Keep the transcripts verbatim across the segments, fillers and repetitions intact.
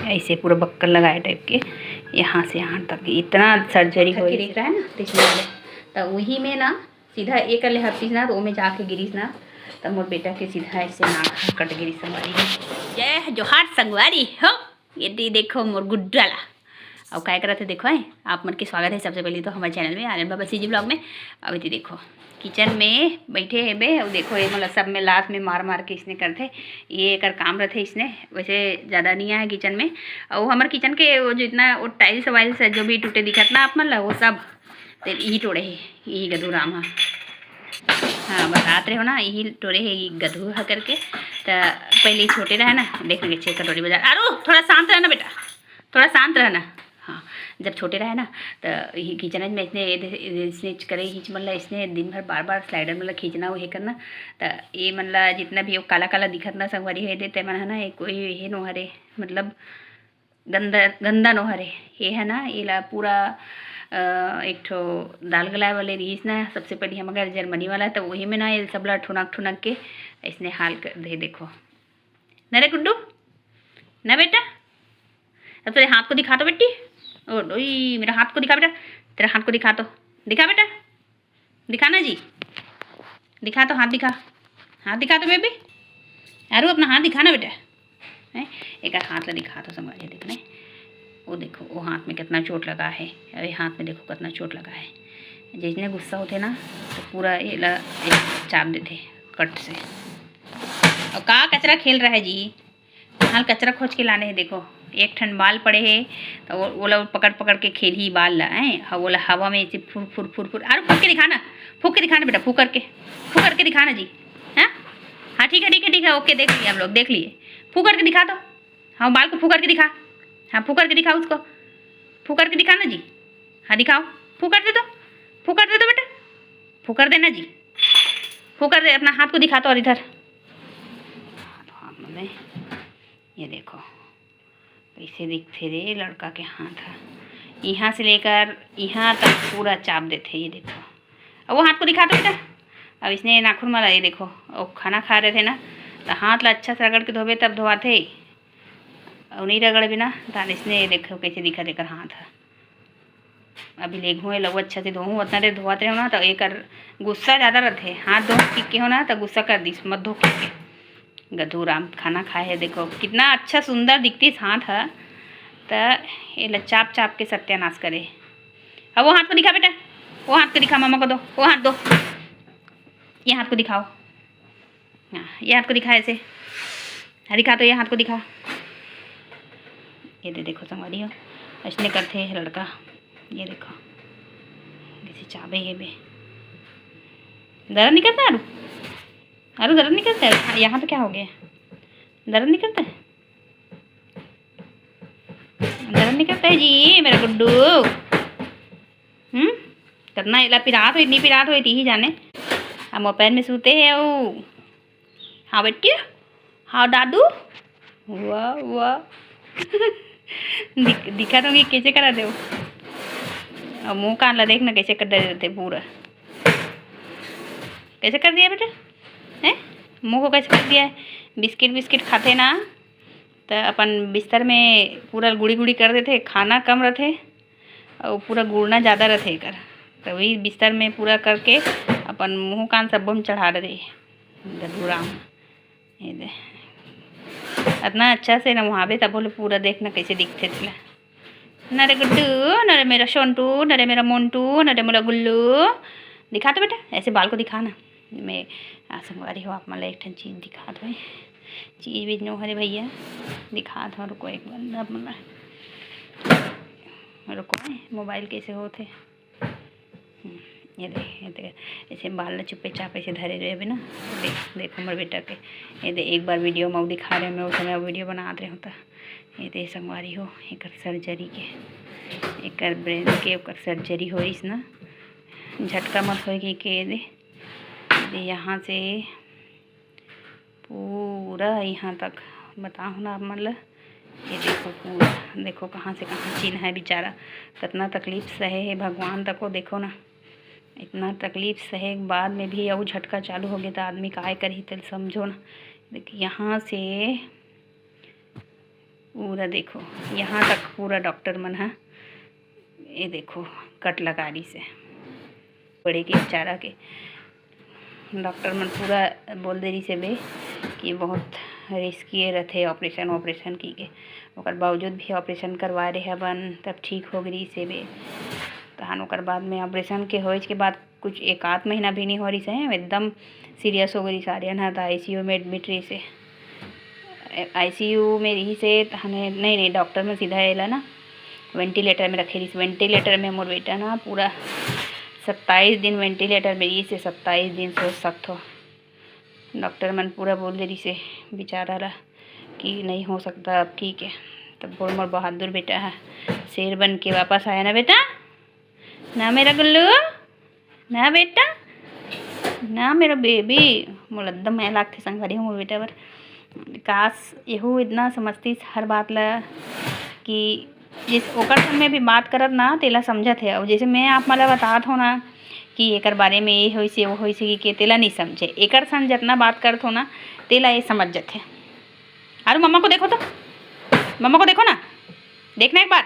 ऐसे पूरा बक्कल लगाए टाइप के, यहाँ से यहाँ तक इतना सर्जरी हो रही है ना, तो इसमें तो वही में ना सीधा एक ले हफ्तीस ना, तो ओमे जाके गिरिस ना, तो मोर बेटा के सीधा ऐसे नाक ह कट गिरिस संगवारी हो। जय जोहार संगवारी हो। ये दे देखो मोर गुड्डू ला। अउ काय करत हे देखो, है आप मन के स्वागत है सबसे पहले तो हमारे चैनल में, आनंद बाबा सीजी ब्लॉग में। अब ये देखो किचन में बैठे हेबे, अउ देखो ये मतलब सब में लात में मार मार के इसने करथे। ये एकर काम रथे इसने, वैसे ज़्यादा नहीं आए किचन में। अउ हमर किचन के वो जितना वो टाइल्स वाइल्स है, जो भी टूटे दिखत ना आप मन ला, वो सब ते इही टोड़े हे, इही गधू राम ह। हाँ, बतात रहे हो ना, इही टोड़े हे, इही गधू ह करके। त पहले ही छोटे रहे ना, देख लेंगे छे कटोरी बाजार। आरू, थोड़ा शांत रहना बेटा, थोड़ा शांत रहना। हाँ, जब छोटे रहे ना, त इही किचन में इसने, ये दे-, ये दे-, इसने करे, हिच मन ला इसने दिन भर बार बार स्लाइडर मन ला खींचना, वो हे करना। त ये मन ला जितना भी वो काला काला दिखत ना संगवारी हो, ये दे, ते मन है ना, ये कोई हे नो हरे, मतलब गंदा, गंदा नो हरे। ये है ना, एला पूरा, अ, एक ठो दाल गलाए वाले रिहिस ना, सबसे पहले हम अगर जर्मनी वाला, त वही में ना, ये सब ला ठुनक ठुनक के इसने हाल कर दे। देखो ना रे गुड्डू, ना बेटा, अब तेरे हाथ को दिखा तो बेटी। ओ डोई, मेरा हाथ को दिखा बेटा, तेरा हाथ को दिखा तो, दिखा बेटा, दिखा ना जी, दिखा तो, हाथ दिखा, हाथ दिखा तो बेबी। आरू, अपना हाथ दिखा ना बेटा। हैं, एक हाथ ला दिखा तो संगवारी, देखने, वो देखो, वो हाथ में कितना चोट लगा है, अरे हाथ में देखो कितना चोट लगा है। जिसने गुस्सा होते ना, तो पूरा ये ला, ये चाप देते कट से। और का कचरा खेल रहा है जी? हाल कचरा खोज के लाने हे, देखो, एक ठन बाल पड़े हे, त वो, ओला पकड़ पकड़ के खेलही बाल ला, हैं? ह-, ओला हवा में ऐसे फुर, फुर, फुर, फुर। अरे, फूक के दिखा ना, फूक के दिखा ना बेटा, फूक करके, फूक करके दिखा ना जी। हाँ? हाँ, ठीक है, ठीक है, ठीक है, ओके, देख लिए हम लोग, देख लिए। फूक करके दिखा तो। हाँ, बाल को फूक करके दिखा। हाँ, फूक करके दिखा उसको। फूक करके दिखा ना जी। हाँ, दिखाओ। फूक कर दे तो। फूक कर दे तो बेटा। फूक कर दे ना जी। फूक कर दे, अपना हाथ को दिखा तो, और इधर। हाथ में, ये देखो, कैसे दिखथे रे लड़का के हाथ ह। यहाँ से लेकर यहाँ तक पूरा चाप देथे, ये देखो। अब वो हाथ को दिखा तो बेटा। अब इसने नाखून मारा, ये देखो, वो खाना खा रहे थे ना, तो हाथ ला अच्छा से रगड़ के धोबे तब धोआथे, और नहीं रगड़बे ना, तो इसने, ये देखो कैसे दिखा देकर हाथ ह। अभी लेगहूँ एला, अच्छा से धोहूँ, उतना देर धोवत रहे हो ना, तो एकर गुस्सा ज़्यादा रहथे। हाथ धो ठीक के हो ना, तो गुस्सा कर दिस, मत धो ठीक के। गधू राम खाना खाए है, देखो कितना अच्छा सुंदर दिखतिस हाथ ह, त एला चाप चाप के सत्यानाश करे। अब वो हाथ को दिखा बेटा, वो हाथ को दिखा, मामा को दो, वो हाथ दो, ये हाथ को दिखाओ। हाँ, ये हाथ को दिखा ऐसे। हाँ, दिखा तो, ये हाथ को दिखा। ये दे, देखो संगवारी हो, ऐसने करथे लड़का। ये देखो, कैसे चाबे हे बे। दर्द नहीं करता आरू? आरू, दर्द नहीं करता है? हाँ, यहाँ पे क्या हो गया? दर्द नहीं करता है? दर्द नहीं करता है जी, मेरा गुड्डू? हम्म? कितना एला पिरात हो, इतनी पिरात हो, इतनी ही जाने। हम पैर में सूते हैं वो। हाँ बेटी, हाँ दादू, वाह, वाह। दिख-, दिखा दूंगी कैसे करा दे वो। अब मुँह कान ला देख ना, कैसे कर देते पूरा। कैसे कर दिया बेटा? हैं? मुँह को कैसे कर दिया है? बिस्किट, बिस्किट खाते ना, त अपन बिस्तर में पूरा गुड़ी, गुड़ी कर देते, खाना कम रहते। अउ पूरा गुड़ना ज़्यादा रथे एकर, त वही बिस्तर में पूरा करके अपन मुँह कान सब्बो में चढ़ा डरे गधू राम। ये दे, अतना अच्छा से नमहाबे तभो ले पूरा देख न कैसे दिखथे तेला। न रे गुड्डू, न रे मेरा सोंटू, न रे मेरा मोंटू, न रे मेरा गुल्लू। दिखा तो बेटा, ऐसे बाल को दिखा ना। मैं, आ, संगवारी हो, आप मन ला एक ठन चीज दिखात हों। चीज बीज नो हरे भैया, दिखात हों, रुको एक बार आप मन ला। रुको, मोबाइल कैसे होत हे। हम्म, ये दे, ये दे, ऐसे बाल ला चुप्पे चाप ऐसे धरे रहे ना। देख, देख हमर बेटा के, ये दे, एक बार वीडियो में दिखा रहे, मैं उस समय वीडियो बनात रहे हों त। ये दे संगवारी हो, एकर सर्जरी के, एकर ब्रेन के ओकर सर्जरी होइस ना, झटका मत होए के, के ये दे। ये यहाँ से पूरा यहाँ तक बताहूँ ना आप मन ल। ये देखो पूरा, देखो कहाँ से कहाँ चिन्ह है बेचारा, कितना तकलीफ सहे है भगवान तको। देखो ना, इतना तकलीफ सहे के बाद में भी अउ झटका चालू हो गया तो आदमी काय करही, तेल समझो ना। देखिए यहाँ से पूरा देखो, यहाँ तक पूरा डॉक्टर मन ह, ये देखो, कट लगा दिस हे बड़े के बेचारा के। डॉक्टर मन पूरा बोल दे रिहिस हे बे कि बहुत रिस्की रथे ऑपरेशन वॉपरेशन कहिके। ओकर बावजूद भी ऑपरेशन करवा रहे हवन, तब ठीक हो गे रिहिस हे बे। तहन ओकर बाद में, ऑपरेशन के होइच के बाद कुछ एक आध महीना भी नहीं हो रिहिस हे, एकदम सीरियस हो गे रिहिस हे। आर्यन ह त आईसीयू में एडमिट रिहिस हे। आईसीयू में रिहिस हे, तहने, नहीं, नहीं, डॉक्टर में सीधा एला ना वेंटिलेटर में रखे रिहिस। वेंटिलेटर में मोर बेटा ना पूरा सत्ताईस दिन वेंटिलेटर में रिहिस हे, सत्ताईस दिन, सोच सकथो। डॉक्टर मन पूरा बोल दे रिहिस हे बेचारा ला कि नहीं हो सकता अब कहिके। तब बोल, मोर बहादुर बेटा ह शेर बन के वापस आया ना बेटा, ना मेरा गुल्लू, ना बेटा, ना मेरा बेबी। मोला एकदम मया लागथे संगवारी हो मोर बेटा बर। काश यहू इतना समझतीस हर बात ला कि जिस ओकर संग में भी बात करत ना, तेला समझत हे। अउ जैसे मैं आप मन ला बतात हो ना कि एकर बारे में ये होइसे, वो होइसे कहिके, तेला नहीं समझे। एकर संग जितना बात करत हो ना, तेला ये समझ जथे। अरे मम्मा को देखो तो, मम्मा को देखो ना, देखना एक बार।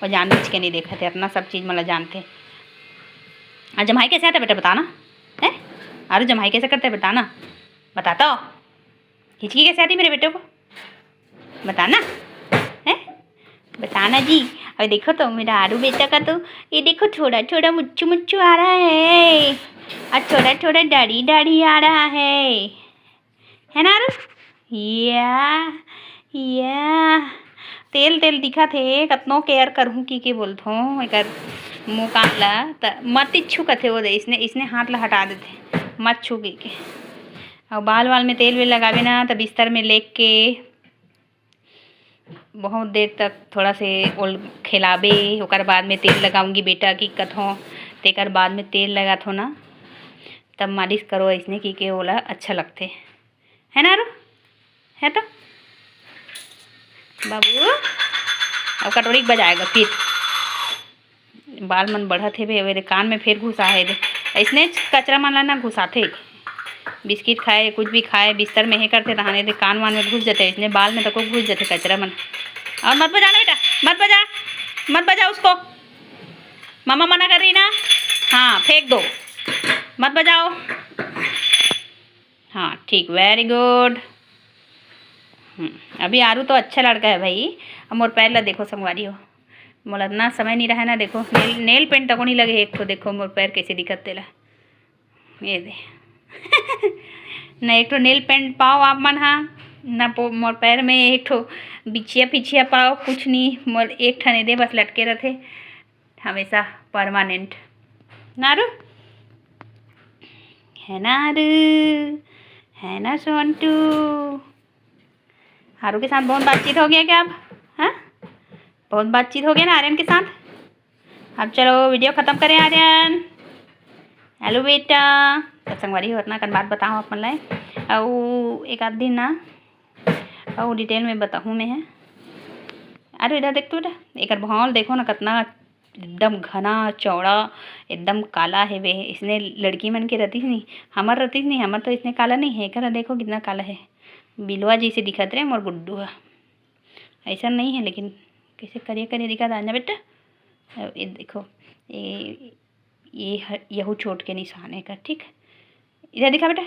वो जानबूझ के नहीं देखत हे, इतना सब चीज मन ला जानथे। और जम्हाई कैसे आता बेटा, बताना, हैं? अरे जम्हाई कैसे करते, बताना, बता तो। हिचकी कैसे आती मेरे बेटे को, बताना, हैं? बताना जी। अभी देखो तो मेरा आरू बेटा का तो, ये देखो, थोड़ा थोड़ा मुच्छू मुच्छू आ रहा है, और थोड़ा थोड़ा दाढ़ी दाढ़ी आ रहा है, है ना आरू? या, या, तेल तेल दिखत हे, कतनो केयर करहूँ कहिके बोलथों, एकर मुँह कान ला, त मत छू कथे, वो दे, इसने, इसने हाथ ला हटा देथे, मत छू कहिके। अउ बाल वाल में तेल वेल लगाबे ना, त बिस्तर में लेग के बहुत देर तक थोड़ा से ओल खेलाबे, ओकर बाद में तेल लगाऊंगी बेटा कहिके कथों, तेकर बाद में तेल लगाथों ना, तब मालिश करो, अइसने कहिके ओला अच्छा लगथे, है ना आरू? है तो बाबू, अब कटोरी के बजाएगा फिर। बाल मन बढ़त हे बे, एदे कान में फेर घुसा हे दे। अइसने कचरा मन ला ना घुसाथे। बिस्किट खाए, कुछ भी खाए, बिस्तर में हे करथे, तहाने दे कान वान में घुस जाथे, अइसने बाल में तको घुस जाथे कचरा मन। और मत बजाना बेटा, मत बजा, मत बजा उसको, मम्मा मना कर रही ना। हाँ, फेंक दो, मत बजाओ। हाँ, ठीक, very good। हम्म, अभी आरू तो अच्छा लड़का है भाई। अब मोर पैर ला देखो संगवारी हो, मोला इतना समय नहीं रहा ना। देखो, नेल, नेल पेंट तको नहीं लगे एक ठो। देखो मोर पैर कैसे दिखत तेला, ये दे। ना एक ठो नेल पेंट पाओ आप मन हा, ना पो-, मोर पैर में एक ठो बिछिया पिछिया पाओ, कुछ नहीं। मोर एक ठन एदे बस लटके रथे हमेशा, परमानेंट। नारू, है ना आरू, है ना सोंटू? आरू के साथ बहुत बातचीत हो गया क्या अब? हाँ, बहुत बातचीत हो गया ना आर्यन के साथ। अब चलो वीडियो खत्म करें आर्यन। हेलो बेटा, त संगवारी हो, अतना कन बात बताओ अपन ला। अउ एक आध दिन ना, अउ डिटेल में बताहूँ मैं है। अरे इधर देख तो बेटा, एकर भौंल देखो ना, कतना एकदम घना चौड़ा, एकदम काला हेवे। इसने लड़की मन के रतिस नहीं, हमर रतिस नहीं, हमर तो इसने काला नहीं है। एकर देखो कितना काला है, बिलवा जैसे दिखत रहे मोर गुड्डू ह। ऐसा नहीं है लेकिन कैसे करिया करिया दिखत हे ना बेटा। अब ये देखो, ये, ये ह-, यहू चोट के निशान है एकर, ठीक। इधर दिखा बेटा,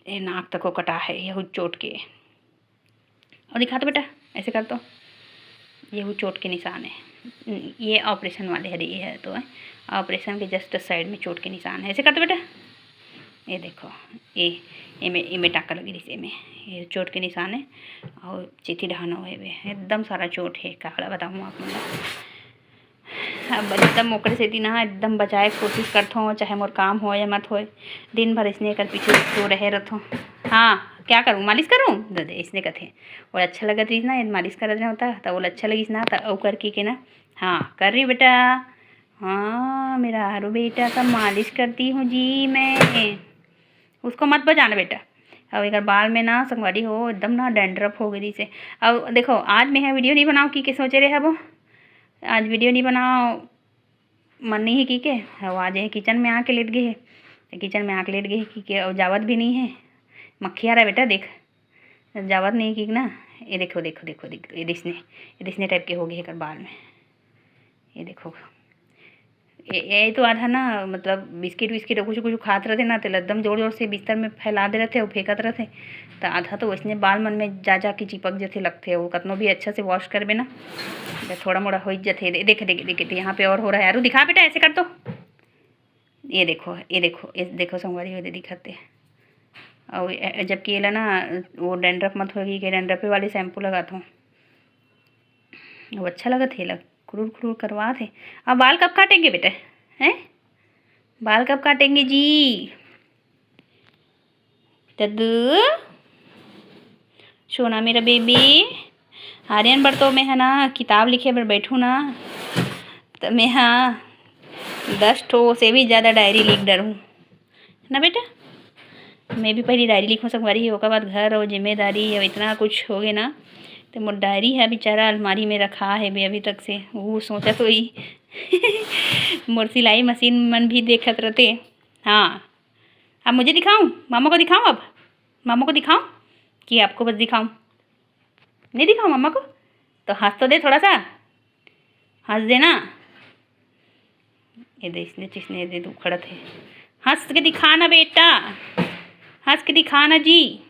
ये नाक तको कटा है यहू चोट के। और दिखा तो बेटा, ऐसे कर तो, यहू चोट के निशान है। ये ऑपरेशन वाले हरे, ये है तो है, ऑपरेशन के जस्ट साइड में चोट के निशान है। ऐसे कर तो बेटा, ये देखो, ये, एमे, एमे टाका लगे रहिस एमे, ये चोट के निशान है। और चेती डहान हुए हुए एकदम सारा चोट है, काला बताऊँ आप मन ला। अब एकदम ओकरे सेती ना एकदम बचाए के कोशिश करथों, चाहे मोर काम होय या मत होय, दिन भर इसने एकर पीछे तो रहे रथों। हाँ, क्या करूँ, मालिश करूँ? दे दे, इसने कथे। और अच्छा लगत रहिस ना, ये मालिश करत रहे होता, त ओला अच्छा लगिस ना, त अउ करके के ना, हाँ, कर रही हूँ बेटा, हाँ, मेरा आरू बेटा का मालिश करती हूँ जी मैं। उसको मत बजाना बेटा। अब एकर बाल में ना संगवारी हो, एकदम ना डैंड्रफ हो गई से। अब देखो, आज मैं वीडियो नहीं बनाऊँ कि, कि सोचे रहे हबो, आज वीडियो नहीं बनाओ, मन नहीं है कि के, अब आज ये किचन में आके लेट गए है, तो किचन में आके लेट गए है कि के, अब जावत भी नहीं है। मक्खिया रहा बेटा, देख, जावत नहीं कि ना। ये देखो, देखो, देखो, देखो, ये दिसने, ये दिसने टाइप के हो गए एकर बाल में। ये देखो, ये, ये तो आधा ना, मतलब, बिस्किट विस्किट कुछ कुछ खात रहते ना, तेला एकदम जोर जोर से बिस्तर में फैला दे रहते, वो फेंकत रहते, तो आधा तो वैसने बाल मन में जा जा के चिपक जथे लगथे। वो कतनो भी अच्छा से वॉश करबे ना, तो थोड़ा मोड़ा हो ही जथे। दे-, देखे, देखे, देखे, यहाँ पे और हो रहा है। आरू, दिखा बेटा, ऐसे कर दो। ये देखो, ये देखो, ये देखो संगवारी हो, दे दिखते। और ए-, जबकि एला ना, वो डैंड्रफ मत होगी, कि डैंड्रफे वाली शैम्पू लगात हूँ। वो अच्छा लगत हे, एला खुरुर खुरुर करवात हे। अब बाल कब काटेंगे बेटा? हैं? बाल कब काटेंगे जी? दद्दू, सोना मेरा बेबी। आर्यन बर तो मैं ह ना, किताब लिखे बर बैठूँ ना, त मैं ह दस ठो से भी ज़्यादा डायरी लिख डरूँ ना बेटा। मैं भी पहली डायरी लिखूँ संगवारी, ओकर बाद घर और जिम्मेदारी, अब इतना कुछ हो गए ना, तो मोर डायरी है बेचारा, अलमारी में रखा है बे अभी तक से। वो सोचा तो ही मोर सिलाई मशीन मन भी देखत रहते। हाँ, अब मुझे दिखाऊं, मामा को दिखाऊं? अब मामा को दिखाऊं कि आपको बस दिखाऊं? नहीं दिखाऊं मामा को? तो हंस तो दे थोड़ा सा, हंस देना। ये दे, इसने, इसने दे, उखड़त है। हंस के दिखाना बेटा, हंस के दिखाना जी।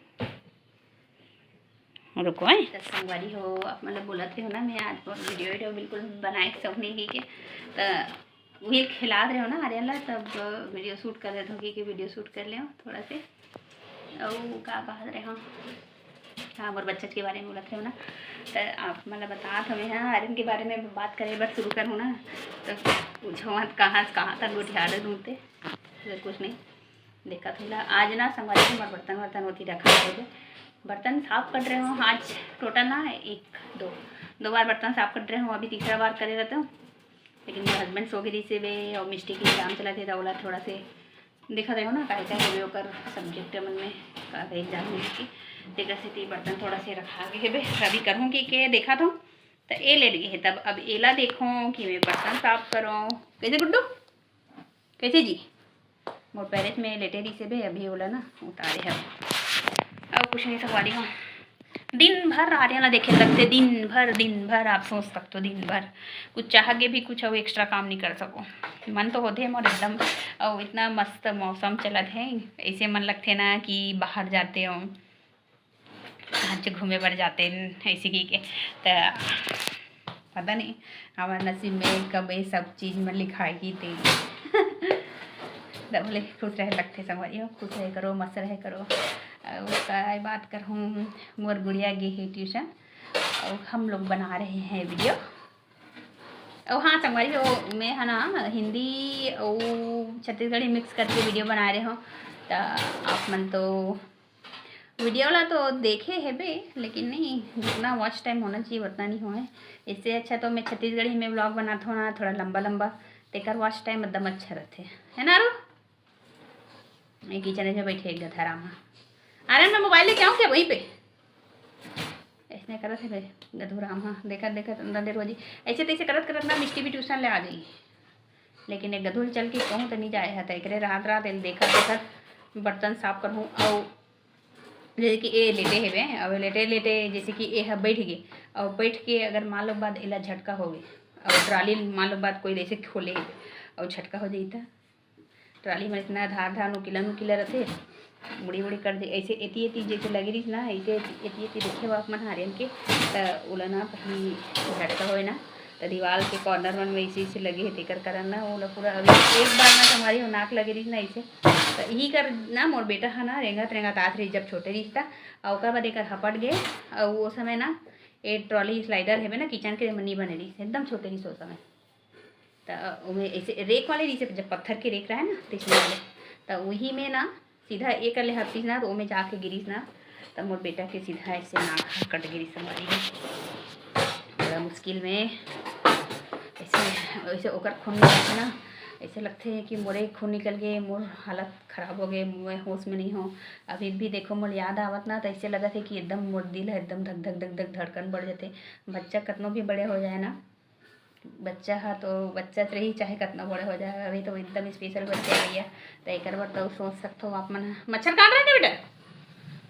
रुको, हैं? त संगवारी हो, आप मतलब बोलत रहे हो ना, मैं आज वीडियो, वीडियो बिल्कुल बनाए के शौक नहीं की के, त वही खिलात रहे हो ना आर्यन ला, तब वीडियो शूट कर देते हो कि, कि वीडियो शूट कर ले थोड़ा से। और का कहत रहे हो? हाँ, मोर बच्चा के बारे में बोलत रहे हो ना, त आप मतलब बतात हमें, हाँ, आर्यन के बारे में बात करे बर शुरू करूँ ना, तो पूछो मत, कहाँ से कहाँ तक गोठिया दे दूँ ते, फिर कुछ नहीं। देखा थोड़ा आज ना संगवारी, हमारे बर्तन वर्तन होती रखा हो गए, बर्तन साफ कर रहे हो आज। टोटल ना एक, दो, दो बार बर्तन साफ कर रहे हो, अभी तीसरा बार करे रहते हो। लेकिन मोर हस्बैंड सो गिरी से बे, और मिस्टी के एग्जाम चला थे, तो ओला थोड़ा से देखा रहे हो ना, काहे का हेबे ओकर सब्जेक्ट मन में, का एग्जाम में की, तेकर सेती बर्तन थोड़ा से रखा गए हेबे। अभी करूँ कि के देखा तो, तो ए लेट गए हे, तब अब एला देखो कि मैं बर्तन साफ करूँ। कैसे गुड्डू? कैसे जी? मोर पैरेट में लेटे रही से बे, अभी ओला ना उतारे हव। अब कुछ नहीं संगवारी हो, दिन भर आर्यन ला देखे लगते, दिन भर, दिन भर आप सोच सकते हो, दिन भर कुछ चाह के भी कुछ अउ एक्स्ट्रा काम नहीं कर सको। मन तो होते मोर एकदम, और इतना मस्त मौसम चलत है, ऐसे मन लगते ना कि बाहर जाते हो, आज घूमे बर जाते हैं, ऐसे की के। त पता नहीं हमारे नसीब में कब ये सब चीज़ में लिखाएगी ते। त बोले खुश रहे लगते संगवारी हो, खुश रहे करो, मस्त रहे करो। और काय बात करहूँ, मोर गुड़िया गे है ट्यूशन और हम लोग बना रहे हैं वीडियो। और हाँ संगवारी हो, मैं है ना हिंदी और छत्तीसगढ़ी मिक्स करके वीडियो बना रहे हो, तो आप मन तो वीडियो ला तो देखे हेबे, लेकिन नहीं, जितना वॉच टाइम होना चाहिए उतना नहीं होए। इससे अच्छा तो मैं छत्तीसगढ़ी में व्लॉग बनात हूँ ना, थोड़ा लंबा लंबा, तेकर वॉच टाइम एकदम अच्छा रहते, है ना रू? ये किचन में बैठे एक गधा राम है। अरे मैं मोबाइल लेके आऊँ क्या वहीं पे? ऐसने करत हे बे, गधू राम हा, देखत देखत अंदर देर हो जी। ऐसे तैसे करत करत ना मिष्टी भी ट्यूशन ले आ जाई। लेकिन एक गधू चल के कहूँ तो नहीं जाए है, तो एकरे रात रात एल देखत देखत बर्तन साफ करहूँ। और जैसे कि ए लेटे हेबे, अब लेटे लेटे जैसे कि ए ह बैठ गए, और बैठ के अगर मान लो बाद एला झटका हो गए, और ट्राली मान लो बाद कोई ऐसे खोले हेबे और झटका हो जाई त ट्राली में इतना धार धार नुकीला नुकीला रहते, मुड़ी मुड़ी कर दे, ऐसे एती एती जैसे लगे रही ना, ऐसे एती एती देखे बाप मन हारियन के, त ओला ना पहली झटका होए ना, त दीवार के कॉर्नर मन में ऐसे ऐसे लगे है, तेकर कारण ना ओला पूरा अभी एक बार ना हमारी नाक लगे रही ना ऐसे, त यही कर ना मोर बेटा है ना रेंगत रेंगत आत रही जब छोटे रही था, और ओकर बाद एकर हपट गए, और वो समय ना ये ट्रॉली स्लाइडर हेबे ना किचन के नहीं बने रही, एकदम छोटे रही सो समय। त ओमे ऐसे रेक वाले रहिसे, जब पत्थर के रेक रहे ना, तैसने वाले, त वही में ना सीधा एक ले हथिस ना, त ओमे जाके गिरिस ना, त मोर बेटा के सीधा ऐसे नाक ह कट गिरिस हमारी। बड़ा मुश्किल में ऐसे, ऐसे ओकर खून निकलते ना, ऐसे लगते है कि मोरे खून निकल गए, मोर हालत खराब हो गए, मैं होश में नहीं हूँ। अभी भी देखो मोर याद आवत ना, त ऐसे लगत है कि एकदम मोर दिल है एकदम धक धक धक धक धड़कन बढ़ जाते। बच्चा कतनो भी बड़े हो जाए ना, बच्चा ह तो बच्चा रही, चाहे कतना बड़े हो जाए, अभी तो एकदम स्पेशल बच्चा है भैया। तो एकर बर तो सोच सकते हो आप मन। मच्छर काट रहा है क्या बेटा?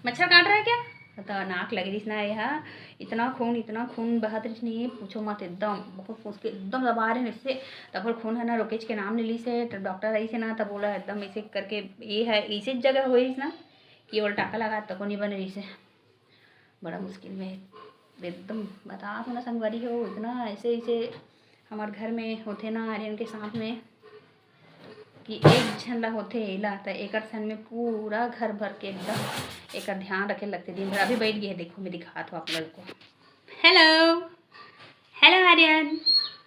मच्छर काट रहा है क्या? त नाक लगे रहिस ना, ये हा इतना खून, इतना खून बहत रहिस नहीं, पूछो मत। एकदम बहुत मुश्किल, एकदम दबा रहे इससे। तब ओकर खून है ना, रोकेज के नाम ले लीस हे, तो डॉक्टर आइस हे ना, तब ओला एकदम ऐसे करके, ये है ऐसे जगह होइस ना कि ओला टाका लगा तको नहीं बने रहिस हे। बड़ा मुश्किल में एकदम बता तो ना संगवारी हो, इतना ऐसे ऐसे हमार घर में होथे ना आर्यन के साथ में कि एक झन ला होथे एला, त एकर सन में पूरा घर भर के एकदम एकर ध्यान रखे लगथे दिन भर। अभी बैठ गए, देखो मैं दिखात हूँ आप लोग को। हेलो, हेलो आर्यन,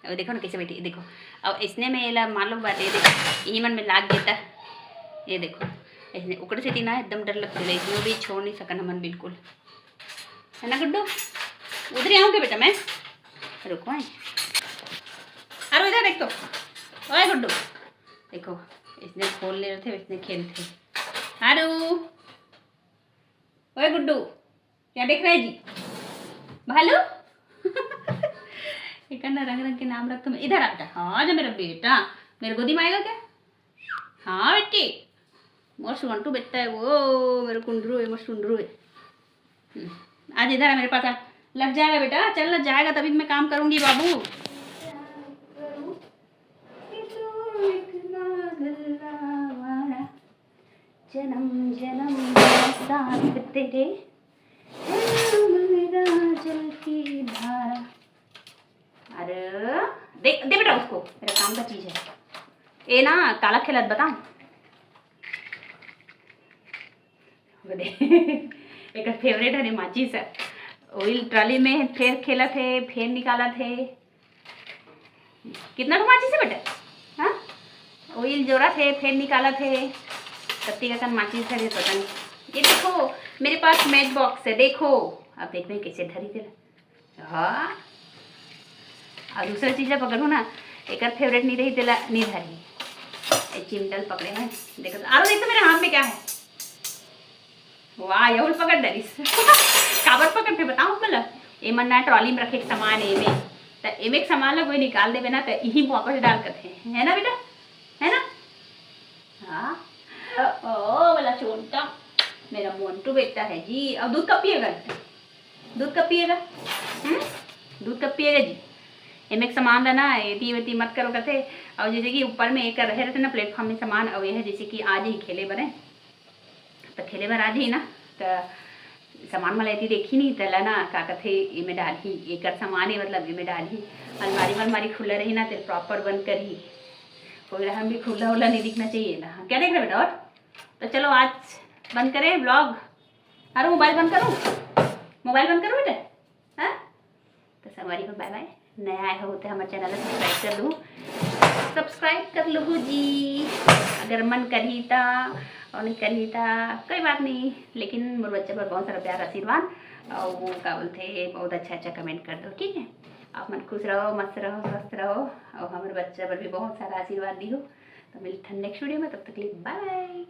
अब देखो ना कैसे बैठी, देखो। अब इसने में एला मान लो बात ये देखो, यही मन में लाग गया, ये देखो। इसने ओकरे से ना एकदम डर लगथे, इसमें भी छोड़ नहीं सकन हमन बिल्कुल, है ना गुड्डू? उधर ही आऊँगी बेटा मैं, रुको। अरे इधर देख तो, ओए गुड्डू, देखो, इसने फोन ले रहे थे, इसने खेलते। अरे ओए गुड्डू, क्या देख रहा है जी? भालू। एक ना रंग रंग के नाम रख तुम। इधर आ बेटा, हाँ, जो मेरा बेटा, मेरे गोदी में आएगा क्या? हाँ बेटी, मोर सुंटू बेटा है वो, मेरे कुंदरू है, मोर सुंदरू है। हम्म, आज इधर आ मेरे पास आ, लग जाएगा बेटा, चल लग जाएगा, तभी मैं काम करूँगी बाबू। जन्म जन्म का साथ तेरे, है मेरा जल की धारा। अरे दे, दे बेटा उसको, मेरा काम का चीज है। ए ना काला खेलत बता। एक फेवरेट है माचिस है, ऑयल ट्रॉली में फेर खेलत हे, फेर निकालत हे। कितना ठो माचिस है बेटा? हाँ, ऑयल जोरत हे, फेर निकालत हे। कत्ती का कन माचिस है पता नहीं। ये देखो, मेरे पास मैच बॉक्स है, देखो। आप देखबे कैसे धरी तेला। हाँ, और दूसरा चीज पकड़ू ना, एकर फेवरेट नहीं रही तेला नहीं धरी। ए चिमटल पकड़े हैं, देखो तो, आरो देख तो मेरे हाथ में क्या है। वाह, यहुल पकड़ डरिस। काबर पकड़ते बताओ मतलब, एमन ना ट्रॉली में रखे के सामान एमे, त एमे के सामान ला कोई निकाल देवे ना, त इही में वापस डाल करते हैं, है ना बेटा, है ना? हाँ, ओ वाला छोटा मेरा मोंटू बेटा है जी। अब दूध कब पिएगा? दूध कब पिएगा? हम्म, दूध कब पिएगा जी? एमे के सामान ला ना एती वेती मत करो करते। और जैसे कि ऊपर में एक रहे रहते ना प्लेटफॉर्म में सामान, और यह जैसे कि आज ही खेले बने, तो खेले बर आ जाही ना, तो सामान मन ला एती देखी नहीं, तेला ना का कथे, एमे डालही, एकर सामान है मतलब एमे डालही, अलमारी वलमारी खुला रही ना, तेल प्रॉपर बंद करही, कोई रहन भी खुला उला नहीं दिखना चाहिए ना। क्या देख रहे बेटा? और तो चलो आज बंद करें ब्लॉग। अरे मोबाइल बंद करूँ, मोबाइल बंद करूँ बेटा? हाँ, तो संगवारी हो बाय बाय। नया आए हो तो हमारे चैनल सब्सक्राइब कर लू, सब्सक्राइब कर लू जी। अगर मन करही ता और नहीं करही ता कोई बात नहीं, लेकिन मोर बच्चा पर बहुत सारा प्यार आशीर्वाद और वो का बोलते बहुत अच्छा अच्छा कमेंट कर दो, ठीक है? आप मन खुश रहो, मस्त रहो, स्वस्थ रहो और हमारे बच्चा पर भी बहुत सारा आशीर्वाद दी हो। तो मिलते हैं नेक्स्ट वीडियो में, तब तक के लिए बाय बाय।